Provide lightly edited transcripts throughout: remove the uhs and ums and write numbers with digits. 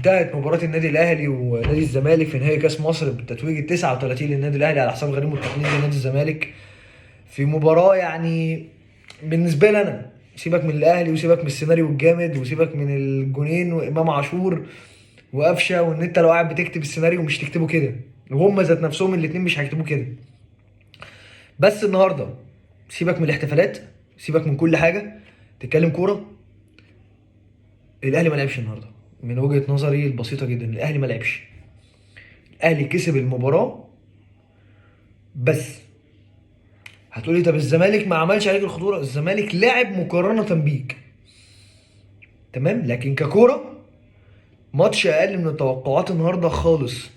انتهت مباراة النادي الأهلي ونادي الزمالك في نهائي كأس مصر بالتتويج ال 39 للنادي الأهلي على حساب غريمه التقليدي نادي الزمالك، في مباراة يعني بالنسبة لي أنا، سيبك من الأهلي وسيبك من السيناريو الجامد وسيبك من الجونين وإمام عاشور وقفشة، وإن أنت لو قاعد بتكتب السيناريو مش تكتبه كده، وهم ذات نفسهم الاتنين مش هيكتبوه كده. بس النهارده سيبك من الاحتفالات، سيبك من كل حاجة، تتكلم كورة. الأهلي ما لعبش النهارده، من وجهة نظري البسيطة جدا الأهلي ما لعبش. الأهلي كسب المباراة بس. هتقولي طب الزمالك ما عملش عليك الخطورة، الزمالك لعب مقارنة بيك، تمام، لكن ككورة ماتش أقل من التوقعات النهارده خالص.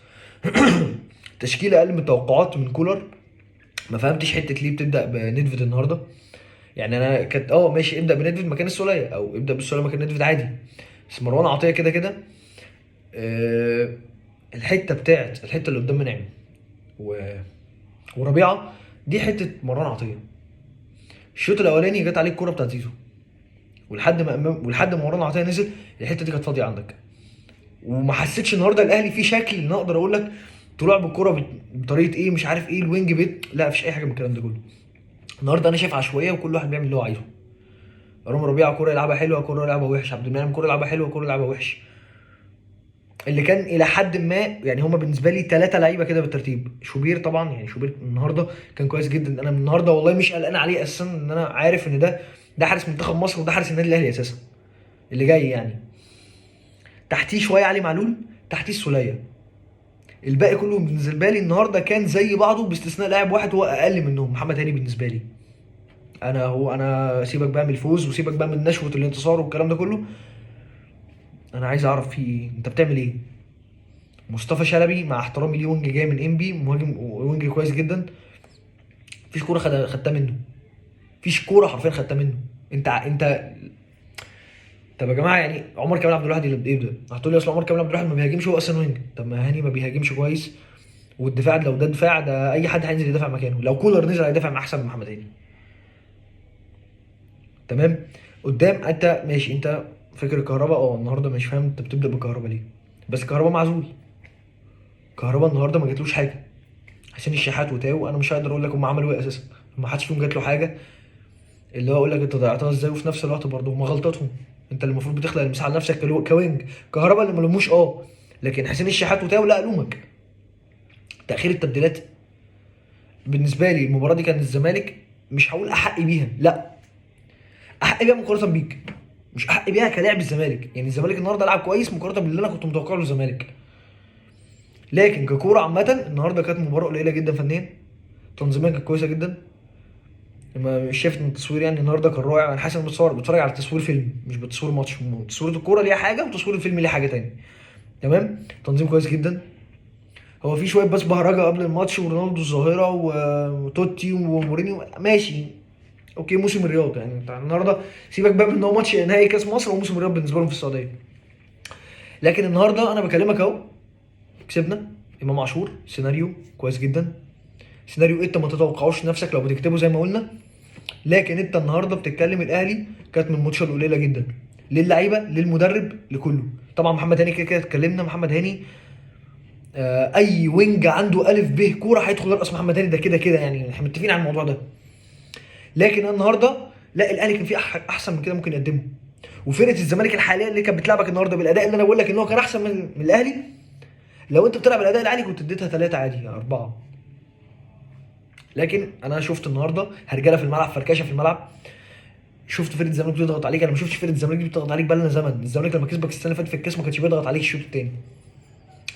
تشكيلة أقل من التوقعات من كولر. ما فهمتش حتة ليه بتبدأ بندفد النهارده. يعني أنا كانت ماشي، ابدأ بندفد مكان السولية أو ابدأ بالسولية مكان ندفد عادي، بس مروان عطية كده كده. الحتة بتاعت الحتة اللي قدام منعم وربيعة دي حتة مروان عطية. الشوط الأولاني جت عليك الكورة بتاعت زيزو، ولحد ما مروان عطية نزل الحتة دي كانت فاضية عندك، وما حسيتش النهارده الأهلي فيه شكل ان اقدر اقول لك طلوع بالكورة بطريقة ايه، مش عارف ايه ال wing بيت، لا مفيش اي حاجة من الكلام ده كله. النهارده انا شايف عشوائية وكل واحد بيعمل اللي هو عايزه. رامي ربيعة كورة يلعبها حلوة، كورة يلعبها وحش، عبد المنعم كورة يلعبها حلوة، كورة يلعبها وحش. اللي كان الى حد ما يعني هما بالنسبة لي 3 لعيبة كده بالترتيب. شوبير طبعا، يعني شوبير النهارده كان كويس جدا. انا من النهارده والله مش قلقان عليه اساسا، ان انا عارف ان ده حارس منتخب مصر وده حارس النادي الاهلي اساسا اللي جاي. يعني تحتيه شوية علي معلول، تحتيه السوليه، الباقي كله بالنسبة لي النهارده كان زي بعضه باستثناء لاعب واحد هو اقل منهم، محمد هاني. بالنسبة لي انا، هو انا سيبك بقى من الفوز وسيبك بقى من نشوه الانتصار والكلام ده كله، انا عايز اعرف في ايه، انت بتعمل ايه. مصطفى شلبي مع احترامي ليه wing جاي من انبي، مهاجم wing كويس جدا، مفيش كورة خدتها منه، مفيش كورة حرفيا خدتها منه. انت طب يا جماعة، يعني عمر كمال عبد الواحد اللي ايه ده؟ هتقول لي اصل عمر كمال عبد الواحد ما بيهاجمش، هو اصلا wing. طب ما هاني ما بيهاجمش كويس، والدفاع لو ده دفاع ده اي حد هينزل يدافع مكانه، لو كولر نزل هيدافع مع احسن من محمد هاني. تمام. قدام انت ماشي، انت فكر الكهرباء النهارده مش فاهم انت بتبدا بالكهرباء ليه، بس كهرباء معزول، كهرباء النهارده ما جاتلوش حاجة. حسين الشحات وتاو انا مش هقدر اقول لك هم عملوا ايه اساسا، ما حدش فيهم جات له حاجة اللي هو اقول لك انت ضيعتها ازاي، وفي نفس الوقت برضه هم غلطتهم، انت اللي المفروض بتخلق المساحة لنفسك ك wing. كهرباء اللي ما لوموش لكن حسين الشحات وتاو لا الومك. تاخير التبديلات بالنسبة لي المباراة دي كان الزمالك مش هقول احق بيها، لا احق بيها مقارنة بيك، مش احق بيها كلاعب الزمالك. يعني الزمالك النهارده لعب كويس مقارنة باللي انا كنت متوقعه للزمالك، لكن ككوره عامة النهارده كانت مباراة قليله جدا فنيا، تنظيميا كانت كويسة جدا. ما مش شايف ان التصوير يعني النهارده كان رائع. انا حاسس ان بتفرج على تصوير فيلم مش بتصوير ماتش، تصوير الكورة ليها حاجة وتصوير الفيلم ليه حاجة تاني. تمام، تنظيم كويس جدا. هو في شوية بس بهرجة قبل الماتش، ورونالدو الظاهرة وتوتي ومورينيو، ماشي okay، موسم الرياض يعني انت النهارده سيبك بقى من ان هو ماتش نهائي كاس مصر وموسم الرياض بالنسبة لهم في السعودية، لكن النهارده انا بكلمك اهو، كسبنا. امام عاشور سيناريو كويس جدا، سيناريو انت ما تتوقعوش نفسك لو بتكتبه زي ما قلنا، لكن انت النهارده بتتكلم الاهلي كانت من الماتشات القليلة جدا للعيبة للمدرب لكله. طبعا محمد هاني كده كده اتكلمنا، محمد هاني اي wing عنده الف ب كورة هيدخل يرقص محمد هاني، ده كده كده يعني احنا متفقين على الموضوع ده. لكن النهارده لا، الاهلي كان فيه احسن من كده ممكن يقدمه، وفرقه الزمالك الحالية اللي كانت بتلعبك النهارده بالاداء اللي انا بقول لك ان هو كان احسن من الاهلي، لو انت بتلعب الاداء العالي كنت اديتها 3 عادي 4. لكن انا شفت النهارده هرجله في الملعب، فركشه في الملعب، شفت فرقه الزمالك بتضغط عليك. انا ما شفتش فرقه الزمالك دي بتضغط عليك بقالنا زمن. الزمالك لما كسبك السنة اللي فاتت في الكاس ما كانش بيضغط عليك الشوط الثاني،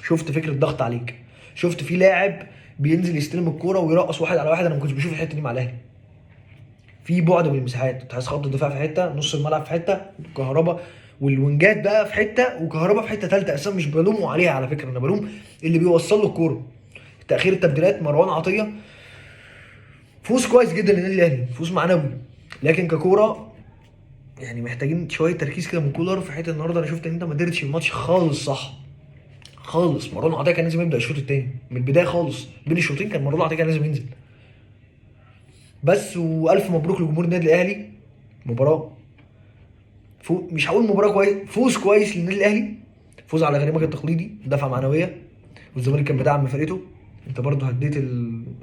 شفت فكرة ضغط عليك، شفت في لاعب بينزل يستلم الكورة ويرقص واحد على واحد. انا ما كنتش بشوف الحتة دي مع الاهلي، في بعد من المساحات، انت عايز خط الدفاع في حتة، نص الملعب في حتة، كهربا والوينجات بقى في حتة، وكهربا في حتة ثالثة اساسا. مش بلومه عليها على فكرة، انا بلوم اللي بيوصل له الكورة. تاخير التبديلات، مروان عطية فوز كويس جدا للنادي الاهلي، فوز معنوي، لكن ككوره يعني محتاجين شوية تركيز كده من كولر في حتة. النهارده انا شفت ان انت ما قدرتش الماتش خالص صح خالص. مروان عطية كان لازم يبدا الشوط الثاني من البداية خالص، بين الشوطين كان مروان عطية كان لازم ينزل بس. والف مبروك لجمهور النادي الاهلي، مباراة مش هقول مباراة كويس، فوز كويس للنادي الاهلي. فوز على غريمك التقليدي، دفعه معنوية، والزمالك كان بدعم من فرقته. انت برضو هديت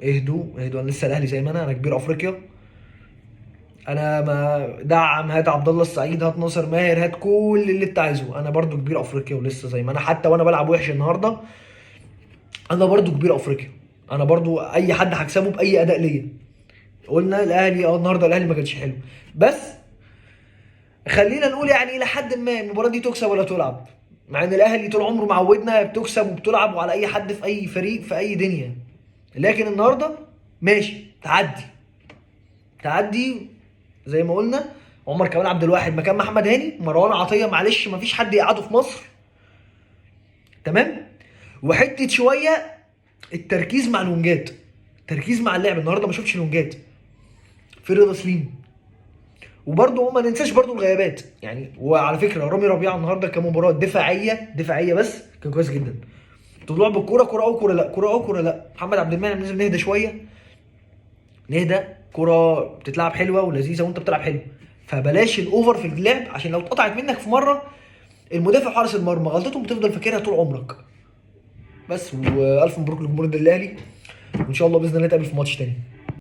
اهدوا اهدوا، انا لسه الاهلي زي ما انا كبير افريقيا. انا ما دعم، هات عبد الله السعيد، هات ناصر ماهر، هات كل اللي انت عايزه، انا برضو كبير افريقيا ولسه زي ما انا، حتى وانا بلعب وحش النهارده انا برضو كبير افريقيا، انا برضو اي حد هكسبه باي اداء ليا. قلنا الاهلي النهارده الاهلي ما كانش حلو، بس خلينا نقول يعني الى حد ما المباراة دي تكسب ولا تلعب، مع ان الاهلي طول عمره معودنا بتكسب وبتلعب وعلى اي حد في اي فريق في اي دنيا، لكن النهارده ماشي تعدي تعدي زي ما قلنا. عمر كمال عبد الواحد مكان محمد هاني، مروان عطية معلش مفيش حد يقعده في مصر، تمام. وحتة شوية التركيز مع الونجات، التركيز مع اللعب النهارده ما شفتش الونجات في رضا سليم. وبرده ما ننساش برده الغيابات يعني. وعلى فكرة رامي ربيعة النهارده كمباراه دفاعية دفاعية بس كان كويس جدا، طلوع بالكورة كورة او كورة لا، كورة او كورة لا. محمد عبد المنعم لازم نهدى شوية، نهدى، كورة بتتلعب حلوة ولذيذه وانت بتلعب حلو، فبلاش ال over في اللعب عشان لو اتقطعت منك في مرة المدافع حارس المرمى غلطتهم بتفضل فاكرها طول عمرك. بس والف مبروك لجمهور النادي الاهلي، وان شاء الله باذن الله نتقابل في ماتش تاني.